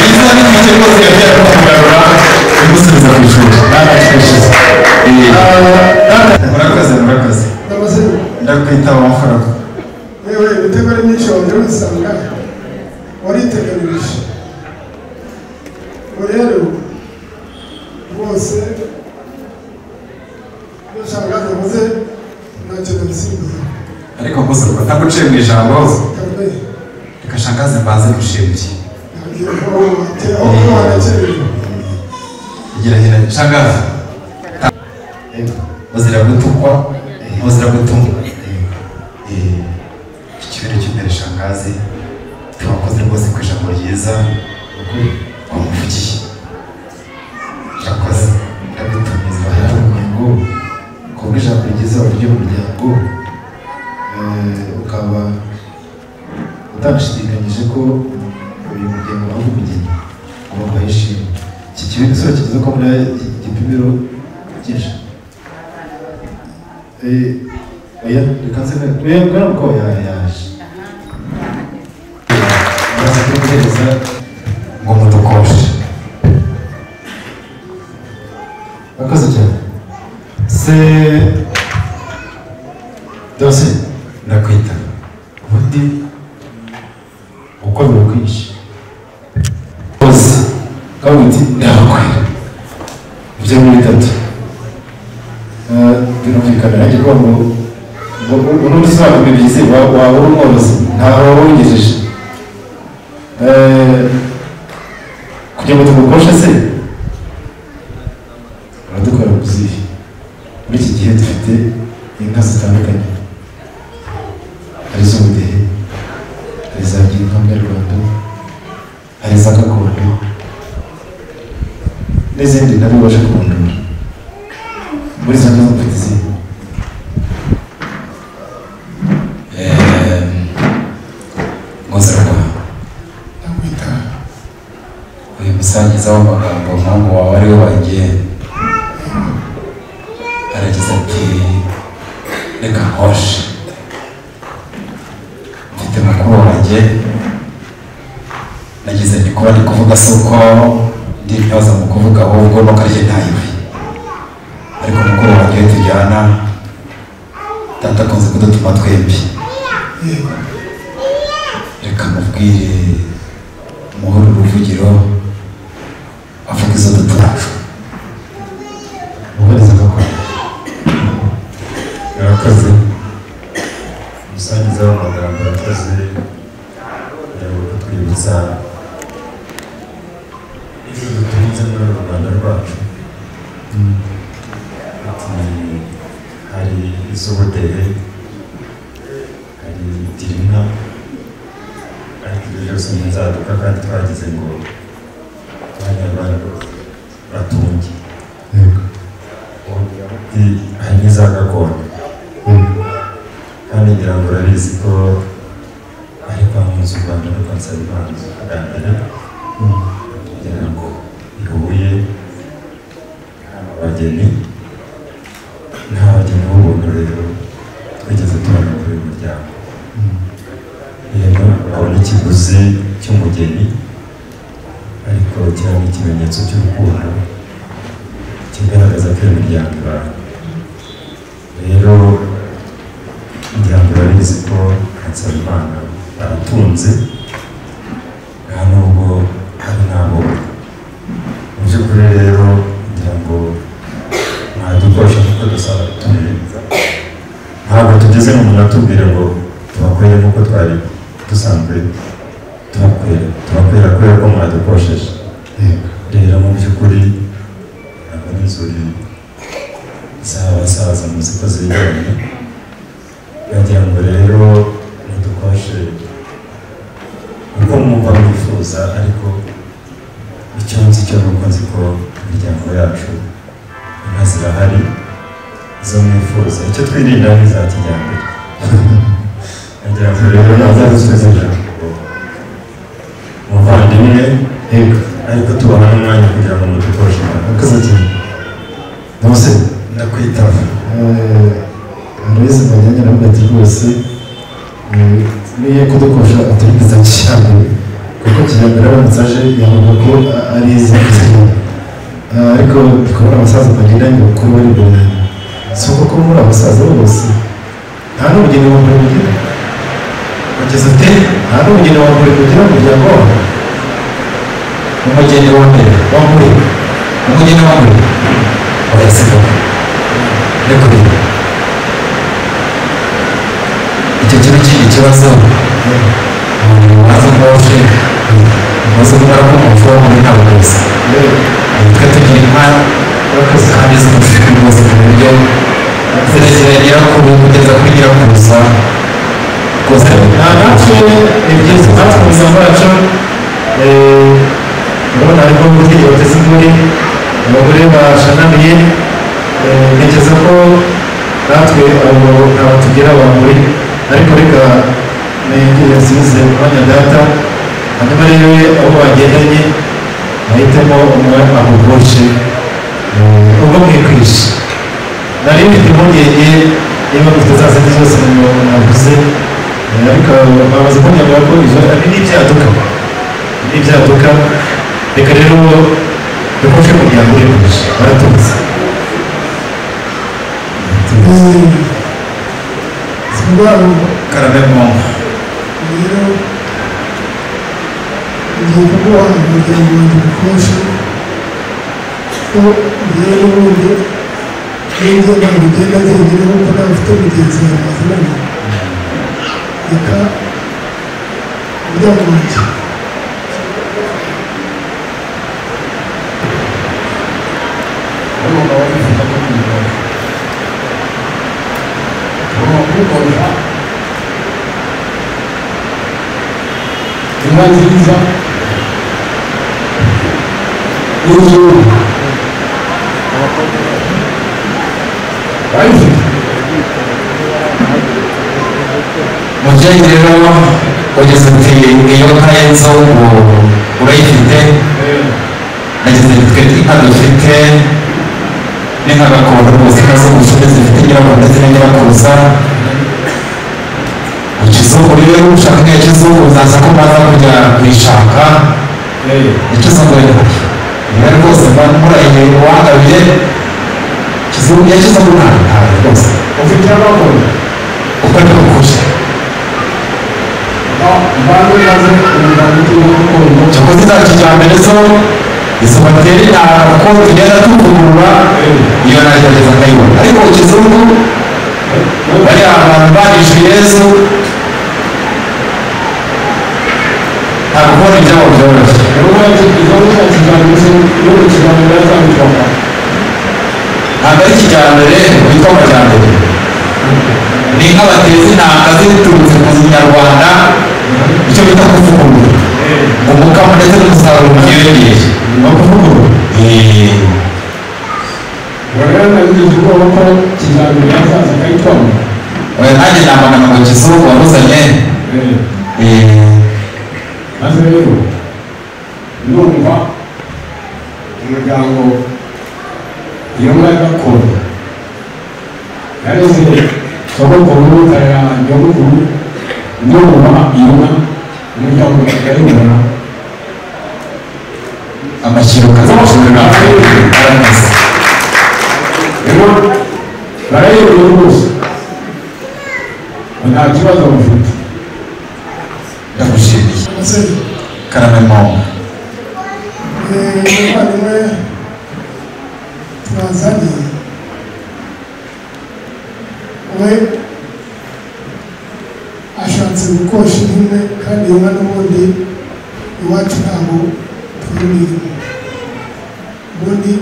iza n'itike rwose yagiye kugarura imusubiza ku ishuri, ntabakwishyuza. Murakoze, murakoze. Ndakwitaba amafaranga. Yewe imitego ari myinshi wongera ubisanga wariteganirije. Ubu rero rwose iyo shangazi avuze ntacyo nabisimbuza. Ariko muzurwa ntabwo uciye mu ijambo, reka shangazi mbanze ngushimire. Igira hino shangazi, muzira gutukwa, muzira gutumwa. Ikibero cy'imbere shangazi, tubakoze rwose ku ijambo ryiza wamuvugiye. Urakoze, ndagutumiza. Ngo kubwo ijambo ryiza wavugiye mu muryango, ukaba utanashidikanyije ko uyu muryango wawe umugeni ugomba yishimye. Iki kibindi sura kigeze ko muri igipimiro byinshi. Oya reka nse mbwira ko yaje. Araza kuguhereza ngo mudukoshe. Murakoze cyane. Se Dose ndakwita. Ubundi uko bikwinshi bose kabuti ndabakwira ibyo muri bitatu birumvikana nanjye ko ngo unundi sinakubwira ibyizi waba uri umworozi ntaho waba wingejeje. Kugira ngo tugukoshe se uradukora kuzihe. Muri iki gihe dufite inka zitandukanye, hari iz'ubudehe, hari iza girinka munyarwanda, hari iza gakondo n'izindi nari ubashe kurondora. Muri izo nka mufite izindi? Ngozerwa uyu musangiza w'amagambo umuhungu wawe ari we wagiye aragize ati reka nkoshe, mfite mukuru wanjye nagize ndi kuba ndi kuvuga si uko ndi intyoza mu kuvuga, ahubwo nuko ari jye ntayiwe. Ariko mukuru wanjye iyo tujyana data akunze kudutuma twembi. Reka mubwire muhoro uruvugiro avuga izo dutacu. Muhoreze gakondo. Murakoze umusangiza w'amagambo, arakoze kutwibutsa ibyo dutunze muri uru Rwanda rwacu. Ati hari iz'ubudehe, hari girinka, ariko ibyo byose ni inzaduka kandi twagize ngo abanyarwanda batunge. Hari n'iza gakondo kandi ngira ngo urabizi ko ari kwa Mpunzi u Rwanda no kwa Nsabimana bwa mbere kugira ngo ihuye abageni nta bageni b'ubuntu rero twigeze tubona muri uyu muryango. Yego babona ikiguzi cy'umugeni ariko cyane ikimenyetso cy'urukundo kigaragaza ko iyo miryango ibana. Rero ngira ngo urabizi ko Nsabimana baratunze nta nubwo hari n'abo mu by'ukuri. Rero ngira ngo mwadukoresha kuko dusaba tubirenza, ntabwo tugeze ngo munatubwire ngo tubakorere nk'uko twari dusanzwe tubakorera, tubakorera kubera ko mwadukosheje. Rero mu by'ukuri ntabwo n'inzuri z'abasaza muzi ko zegeranye, bagira ngo rero mudukoshe uko mwumva mwifuza, ariko icyo nzi cyo ni uko nzi ko imiryango yacu inka zirahari izo mwifuza, icyo twirinda ni iza kijyambere. Nagira ngo rero nazadusubize ijambo muvandimwe, ariko tubaha n'umwanya kugira ngo mudukoshe. Murakoze cyane. Nose ndakwitaba. Aloyizi Majyanye aravuga ati rwose niyo kudukosha aturindiza kijyambere, kuko kijyambere aramutse aje yavuga ko ari izindi, ariko ndi kubona abasaza bagendanye bakuru bari imbere yanjye. Si uko ko muri abasaza bose nta n'umugeni wa mbere mugira? Ugeze ute? Nta n'umugeni wa mbere mugira mu muryango wawe? Umugeni wa mbere wa mbere, umugeni wa mbere oya siko rekure icyo kintu kindi kibazo waza koshe umaze kubara ko umufu wo muri ntabwo rwose twe tugira inka kandi z'umufu rwose ku buryo zirekera nyirakuru kugeza kuri nyirakuruza rwose. Natwe ni byiza, natwe mu buzima bwacu urabona harimo ababyeyi bateze ingori, abagore bashanamiye. Ntekereza ko natwe abo ntabwo tugira abagore, ariko reka nongere nsubize umwanya data, hanyuma rero abo bagendanye bahitemo umwe amugoshe ubwo mwikwishe. Nari mfite impungenge niba mufite za zindi zose mwavuze, ariko bamaze kunyemera ko izo ari n'ibyaduka, n'ibyaduka. Reka rero dukoshe umuryango uri kwishe baratunze. Karame mwongo. Rero ngiye kuguha umuryango wanjye ubukoshe, ko ngewe n'ubundi n'ibyo ntabwo ugenda jyenyine kuko nawe ufite mugenzi wawe mwazananye. Reka umuryango wanjye Ugomba wifuza ko kuyikora, ugomba kuwukoresha inka nziza y'inzungu barayifite. Mubyeyi rero ugeze uti iyo nka y'inzungu urayifite? Nagize twe inka dufite n'inka gakondo rwose, inka z'ubushuti zifite nyirakuru ndetse na nyirakuruza. Ikizungu rero ushaka inka ya kizungu uzaza ko mbaza kujya kuyishaka ikizungu niba rwose mba murahiye uwagabiye kizungu ya kizungu ntayo rwose ufite amakuru uko niko kuje. Cyakoze za kijyambere zo izo batera intanga kuko tugenda tuvugurura iyo nagerageza nkayibona ariko kizungu bariya abantu barishe Yezu ntabwo kubona ibyabo byoroshye. Ntabwo ari kijyambere witwa amajyambere ni inka bateza intanga ziturutse ku kinyarwanda icyo bita kuvugurura umukamo ndetse n'umusaruro byiyongeye ni ukuvugurura. Oya nanjye namagana ngo kizungu waruzanye. Maze rero ndumva umuryango iyo nka gakondo yareze sogokuru karera nyogokuru ndumva iyo nka umuryango yarayibona amashyiro kazamushimira aramaze rero barayibona rwose nta kibazo bafite. Ndagushimiye karame mama. Umuvandimwe twazanye we ashatse gukosha imwe kandi iyo nka n'ubundi iwacu ntabwo twirimo ubundi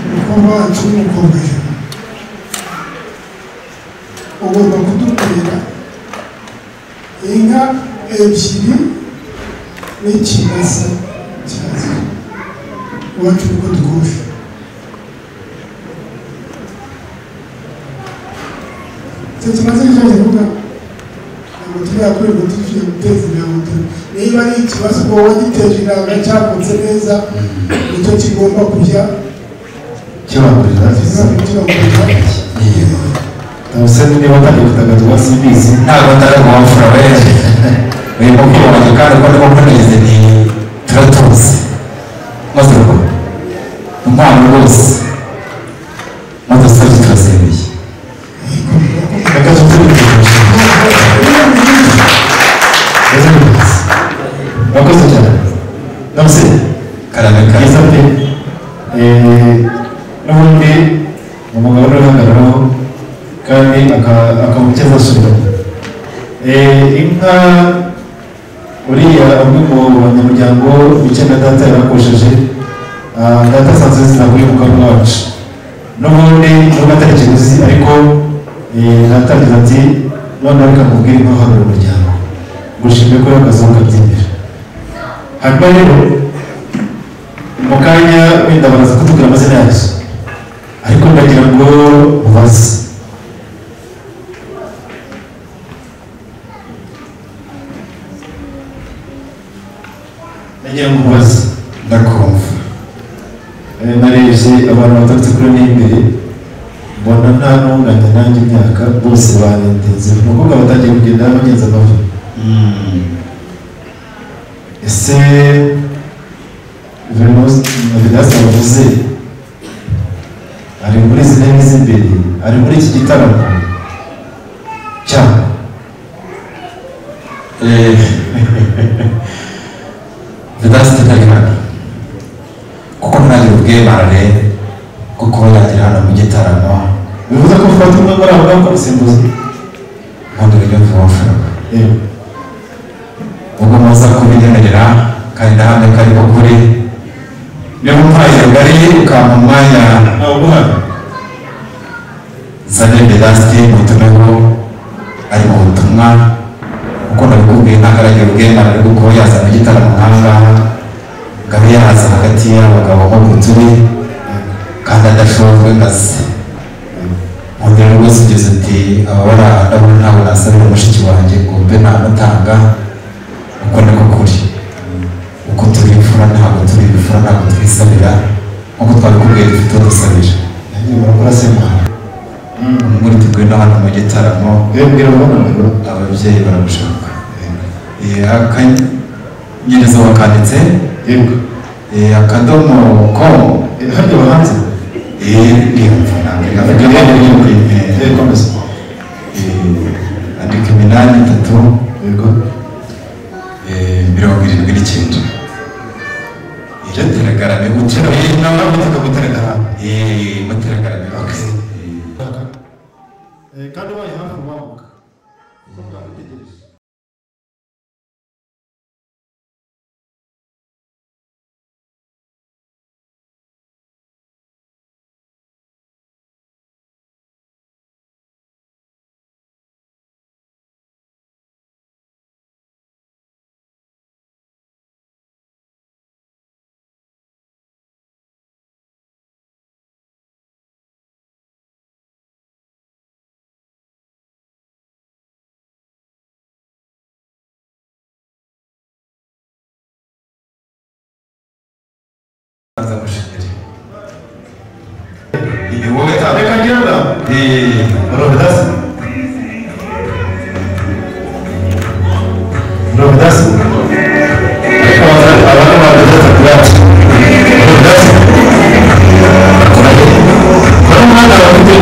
umukobwa wacu n'umukobwa ijana ugomba kudukorera inka ebyiri n'ikimasa cyazo iwacu niko dukosha. Icyo kimaze gishaje kuvuga ntabwo turiyakorerwa tugiye guteza imbere ngo niba ari ikibazo ubwo wagiteje inama cyavutse neza nicyo kigomba kujya kibangurira. Ndamusende niba atangiye kutagatirwa simbizi ntabwo atari uwamfura we uyu mukuru wanjye kandi uko ndimo kuneze ni turatuzi maze ubwo impano rwose maze usabye turazemeye. Reka tuzi murakoze cyane ndamusende karame byiza pe. N'ubundi umugabo n'uruhagararaho kandi akaba icyo azasubiramo inka uriya umwe mu banyamuryango wicaye na data yarakosheje data asanzwe zina kuri mukama wacu n'ubundi nubwo atari ikiguzi ariko data agize ati noneho reka nkubwire inka uhagarara umuryango ngushimire ko y'akazuba kabyemera. Hanyuma rero mu kanya wenda baraza kutubwira amazina yazo ariko ndagira ngo mubaze ndagira ngo mubaze ndakumva. Narebye abantu baturutse kuri n'imbere mbona nta n'unganya nanjye imyaka bose barendenze ni ukuvuga batangiye kugenda bagenza amavi. Ese Vedaste bavuze ari muri izi ntebe z'imbere ari muri iki gitaramo cyangwa Vedaste ntari hano kuko ntagira ubwemarare bwo kuba yagira hano mu gitaramo bivuze ko ufata umwe muri abo ngabo ukamusimbuza nkunda ibyo mvuga ubwo muza kubinyemerera kandi ndahamya ko ariko kuri niba umpaye rugari ukampa umwanya nzane Vedaste mutumeho ari mu butumwa kuko ndabikubwiye ntabwo aragira ubwemarare bwo kuba yaza mu gitaramo nk'aha ngaha ngo abe yaza hagati y'abagabo nk'uku turi kandi adashojwe ngazi nkundira rwose ugeze uti ababara ndabona ntabwo nasabira mushiki wanjye ngo mbe namutanga uko niko kuri uko turi imfura ntabwo turi ibifura ntabwo twisabira nk'uko twabikubwiye dufite uwo dusabira. Muri tugwino hano mu gitaramo ababyeyi baramushaka akanyereza bakanditse akadomo com harya bahanze ndiyumva ntabwo andika 8 3 yego 79. Ibyo teragarame uteruye nawe utaka guteregara. Muteragarame. Okay. Kandi ubaye hafi wamuka kuko bwagutegereje. Reka ngira ngo Rovidasi Rovidasi ariko abantu badoda kurati Rovidasi kora umwana bafite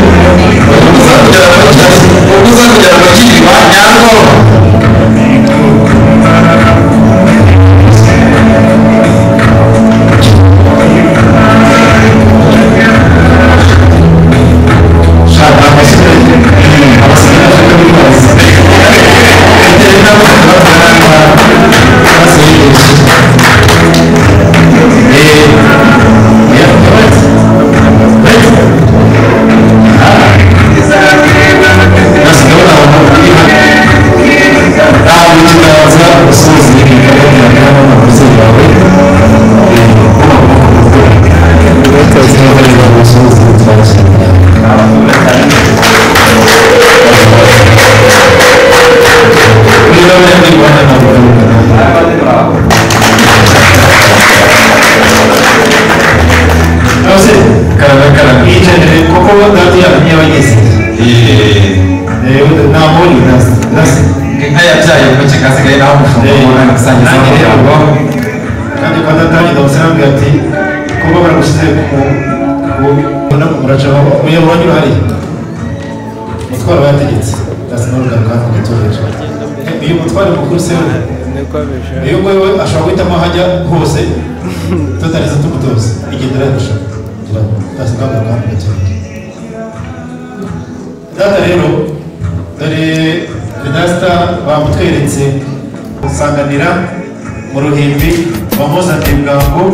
uzakugera mu kirima nyarwo. Inka yabyaye umuke kasigaye naho umushumba ubona gusangiza umuryango. Kandi kwa data ndabasaba ati kuba baragushyize ku muraca umuyoboro wanyura hariya umutwaro bategetse ndasinarugaruka hano gatoreje uyu mutwaro mukuru se uyu nguyu ashobora guhitamo aho ajya hose tutarize tumutoza igendera yadashaka kugira ngo ndasinarugaruka hano gatoreje. Data rero dore Vedasta bamutweretse gusanganira mu ruhimbi bamuzaniye bwangu.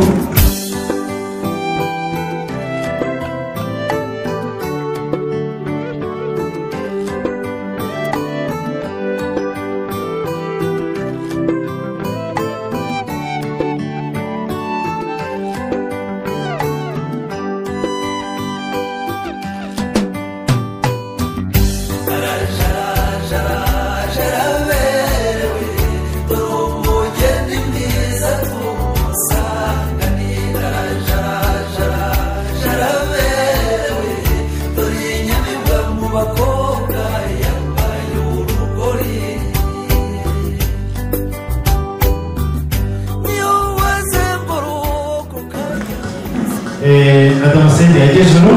Na Damascene yagejuru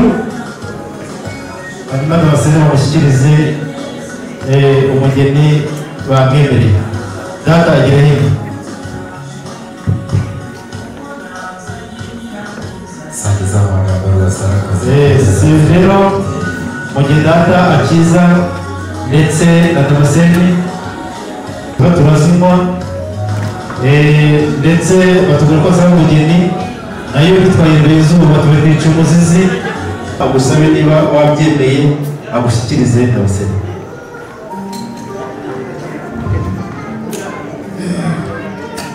hanyuma Damascene bamushyikirize umugeni bamwemereye. Data agere hino. Sangiza amagambo rwose arakoze. Si rero mu gihe data akiza ndetse na Damascene tuba turazinywa ndetse batubwira ko asaba umugeni nayo bitwaye imbere y'izuba tubikwica umuzizi agusabe niba wabyemeye agushyikirize Damascene.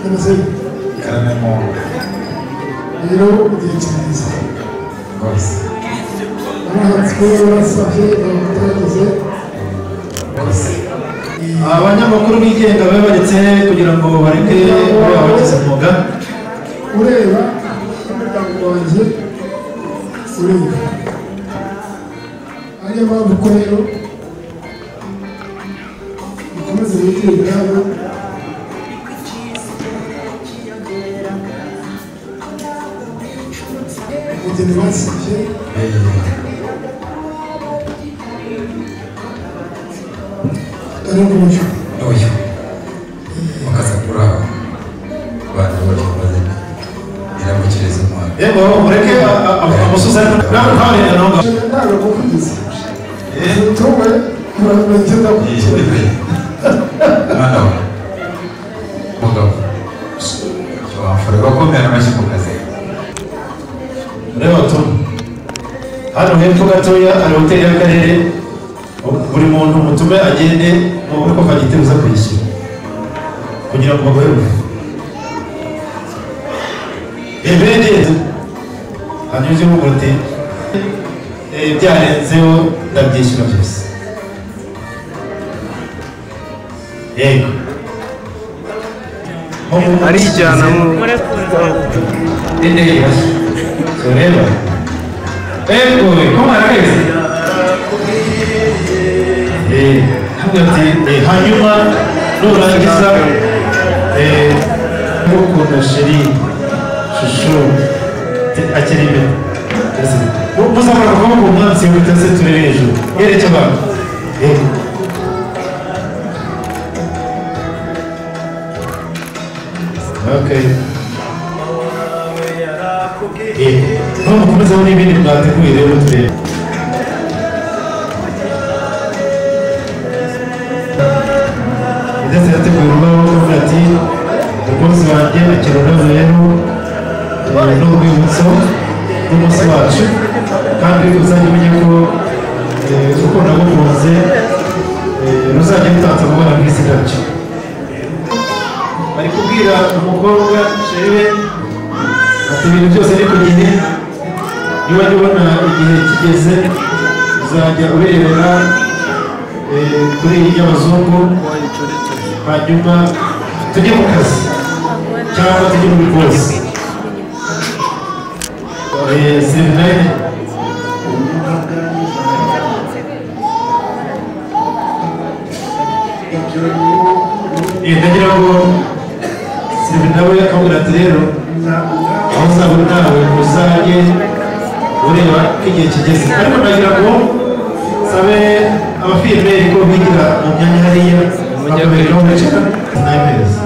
Damascene rero igihe cyiza rwose barahatswe barasabye baratageze. Abanyamakuru bigenga babaretse kugira ngo bareke abagize umwuga. Ureba umuryango wanjye ureba ariyo mpamvu ko rero mukomeze mwitire ubwabo. Umugeni basibye Dore nguyu. N'uyu bakazakura abantu bari iramukiriza umwana. Yego mureke amusuza nawe ntawe nawe. Ntabwo kugeza. Tuwe muragenda kugeza. Mwana wa mugabo. Wafura bakomera amashyi ku kazi. Reba tu. Hano hepfo gatoya hari hoteli y'akarere, buri muntu mutume agende mu buryo fagitire uza kwishyura kugira ngo baguhe. Ebende hanyuma ujye uvuga uti byarenzeho ndabyishyura byose. Yego. Arijyana mu Reba. Ego, como arakaze? Ati hanyuma nurangiza ngukunda sheri shushu akiri imbere. Muzamara kuvuga ngo umwanzi witeze turebe hejuru. Yereke abantu. Yego. Okay. None mukomezeho n'ibindi mwateguye rero turebe. Ndetse yateguye ururabo avuga ati umukunzi wanjye akira ururabo rero n'urwibutso rw'umunsi wacu, kandi uzajya umenya ko urukundo nagukunze ruzajya rutatse amabara nk'isi ndabyo. Bari kubwira umukobwa sheri ati ibintu byose ni ku gihe, niba wajya ubona igihe kigeze uzajya ubirebera kuri iyi y'abazungu, hanyuma tujye mu kazi cyangwa tujye muri bose. Sylvain ndagira ngo Sylvain nawe akabwira ati rero aho uzaba uri nawe uzajye ureba ko igihe kigeze, ariko ndagira ngo sabe abafiyemeri ko bigira mu myanya hariya bakabereka aho bicara n'ameza.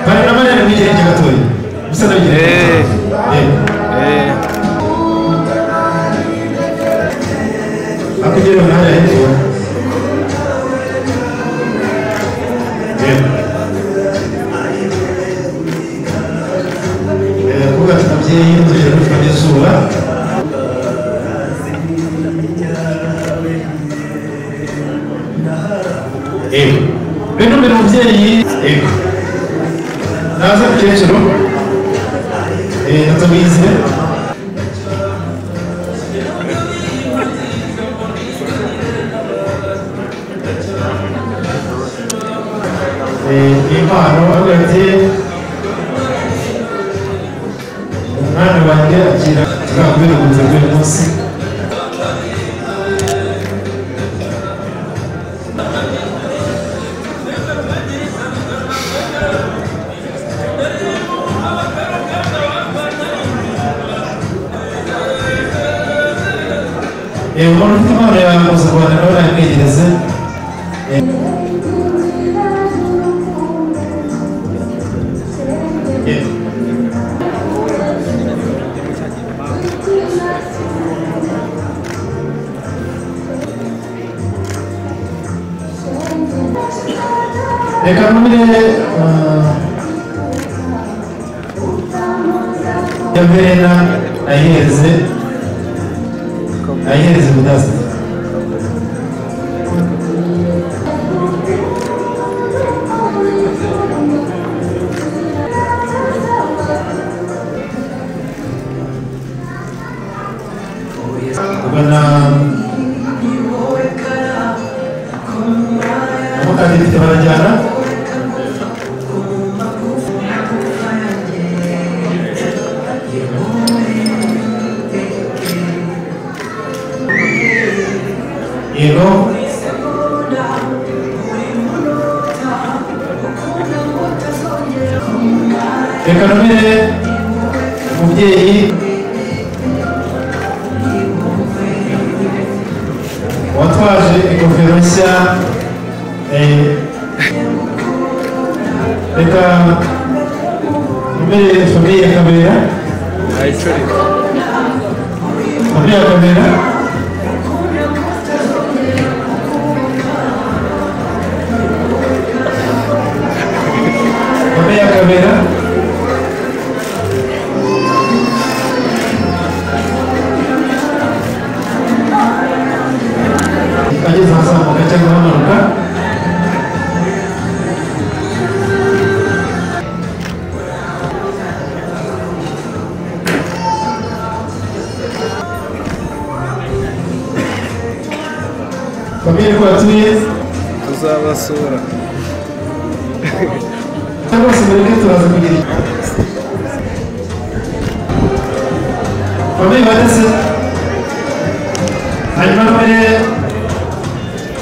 Bari na Mariya mwigire hirya gatoya. Musa nabigire. Akugera hariya hepfo. Kuvuga ati mubyeyi tugera kwicwa n'izuba. Yego. Bino mbere umubyeyi. Yego. Naza mukecuru. Natabizi. Impano avuga ati umwana wanjye akira tuzakubera ubuzima bw'uyu munsi. Umuntu ufite impano ya Muzarwanda nawe nayimwegereze. Reka numire ya Verena ayihereze Budasta. Ubona mukadepite barajyana. Yego. Reka nomere umubyeyi watwaje ingofero nshya. Reka nomere famiye ya Kabera. Famiye ya Kabera. Famiye ya Kabera. Ageze ahazamuka cyangwa ahamanuka. Famiye ko batuye tuzabasura cyangwa se mureke turaza kugira famiye batese. Hanyuma nomere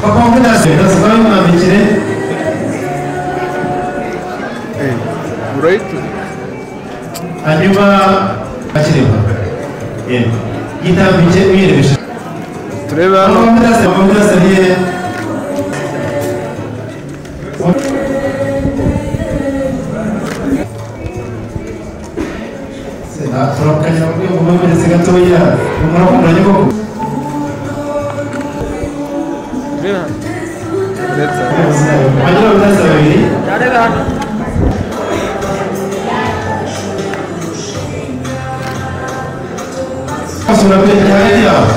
papa w'umudasi ndasaba mwambikire. Hanyuma akireba yego yitambike uyirebesha. Turebe hano. Papa w'umudasi ariye. Turakanya mu rwego rw'uburezi gatoya murakundanye koko. Bagira abadasi babiri. Basura pe hagati yabo.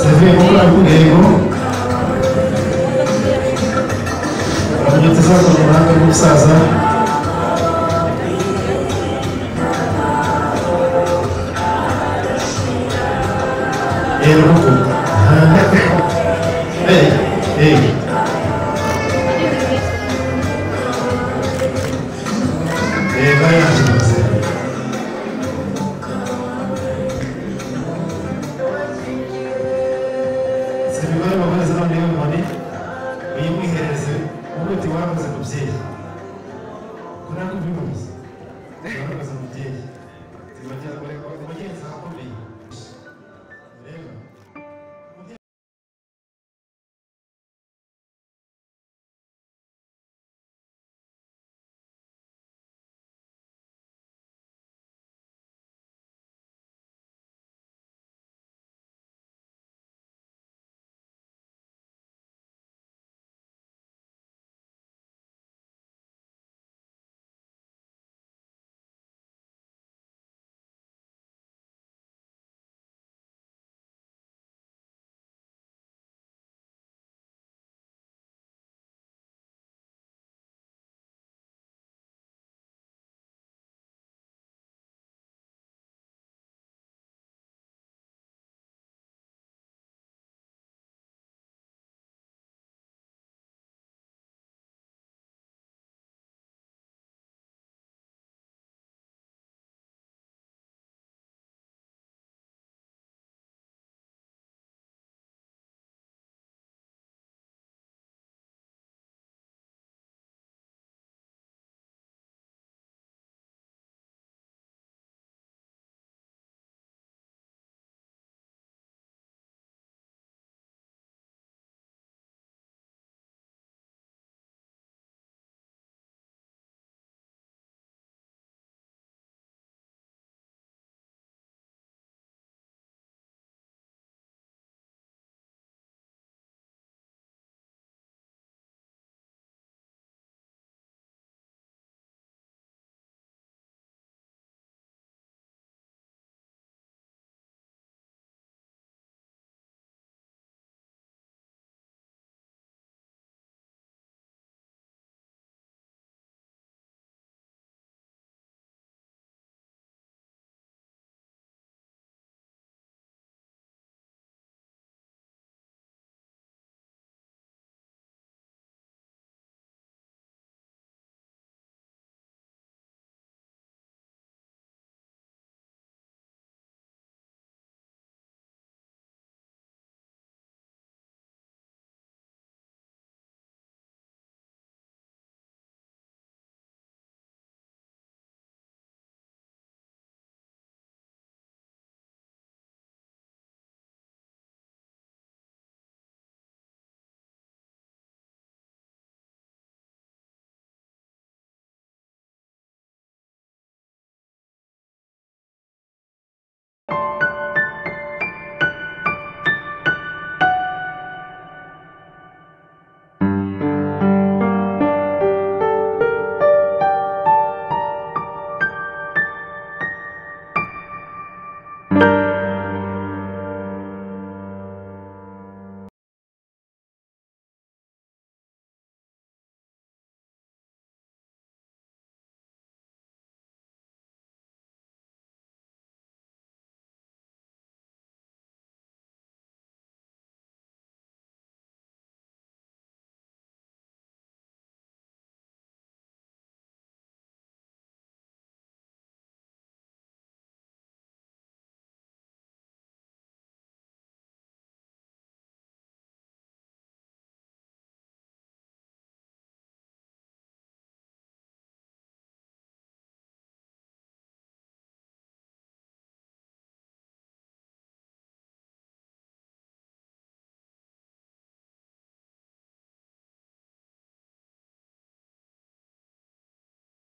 Seviye gukora ku ntego. Uramenye tuzakora ubuhanga bw'umusaza. Yego.